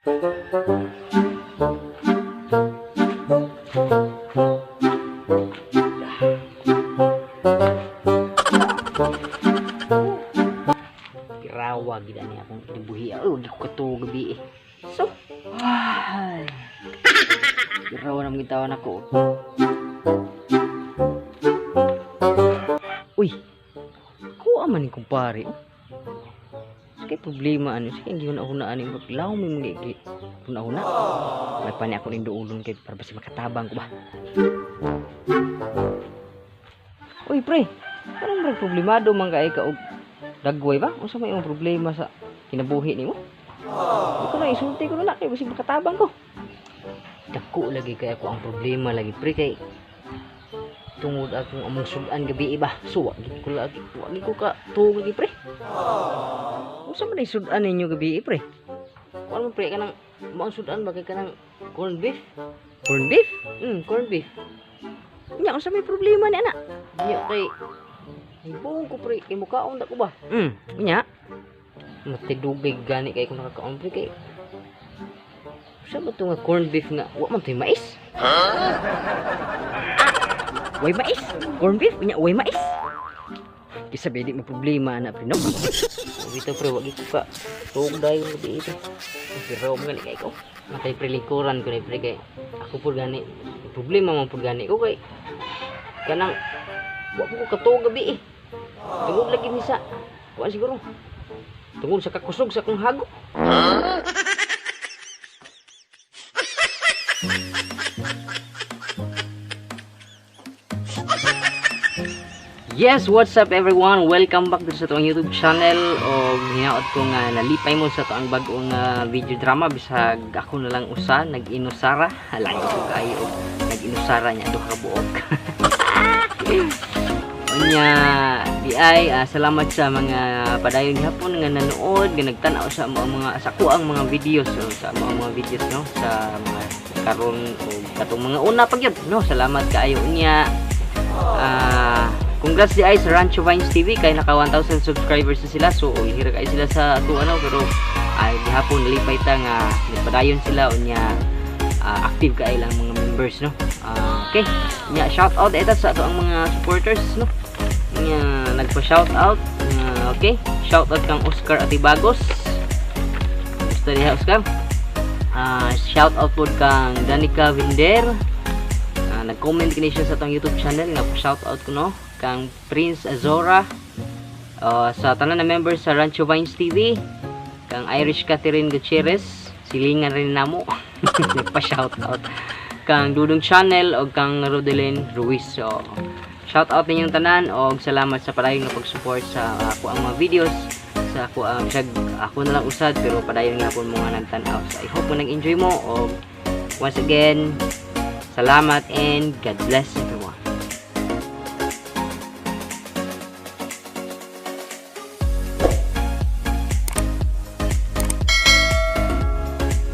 Pirawa gid ani akong kinabuhi. Ay, wag ko katuo gabi eh. So, ay. Pirawa na mga tawan ako. Uy. Kuha man ni kumpare. Oh. Sige problema ano, sige gihuna-huna ani maglaw may mga gi huna-huna. May pani ako ning duolon kay para basi makatabang ko ba. Uy pre, anong murag problemado man kay ka og dagway ba? Unsa may imong problema sa kinabuhi nimo? Di ko na isulti ko na kay basi makatabang ko. Dako lagi kay ako ang problema lagi pre kay tungod akong among sudan gabi ba. So wa gid ko lagi, wa gid ko ka tuog lagi pre. Unsa man ay sudan ninyo gabi pre? Kuan mo pre kanang maong sudan ba kay kanang corned beef? Corned beef? Corned beef. Nya unsa may problema ni ana? Nya kay buong ko pre kay mukaon da ko ba? Nya. Matidugay gani kay ko nakakaon pre kay unsa ba to nga corned beef nga wa man to'y mais? Ah, way mais? Corned beef nya way mais? Kisa di mo problema ana pre no. Dito pre wa gid ko ka tuog dayon gabi ito. Pero mo gani kay ko. Matay pre lingkuran ko ni pre kay ako pud gani problema man pud gani ko kay kanang wa po ko katuog gabi eh. Tungod lagi ni sa kuan siguro. Tungod sa kakusog sa akong hago. Yes, what's up everyone? Welcome back dito sa tuang YouTube channel. Og hinaot ko nga nalipay mo sa tuang bag-ong video drama bisag ako na lang usa nag-inusara. Halay ko kayo og nag-inusara niya duha ka buok. Unya, di ay salamat sa mga padayon gihapon nga nanood, nga nagtan-aw sa mga sa kuang mga videos, so, sa mga videos no, sa mga karon og katong mga una pa gyud no. Salamat kaayo unya. Congrats di ay sa Rancho Vines TV kay naka 1,000 subscribers na sila. So hira kay sila sa ato ano pero ay gihapon nalipay ta nga nagpadayon sila unya active kay lang mga members no. Okay. Nya shout out eta sa ato ang mga supporters no. Nya nagpa-shout out. Okay. Shout out kang Oscar Atibagos. Gusto diha Oscar. Shout out pod kang Danica Vinder. Nag-comment kini siya sa atong YouTube channel nga shout out ko no kang Prince Azora, sa tanan na members sa Rancho Vines TV, kang Irish Catherine Gutierrez, silingan rin namo. Nagpa shout out kang Dudong Channel og kang Rodelin Ruiz. So shout out ninyong tanan og salamat sa padayon nga pag-support sa ako ang mga videos sa ako ang bisag ako na lang usad pero padayon nga pud mo nga nagtan-aw. So I hope mo nag-enjoy mo og once again salamat and God bless everyone.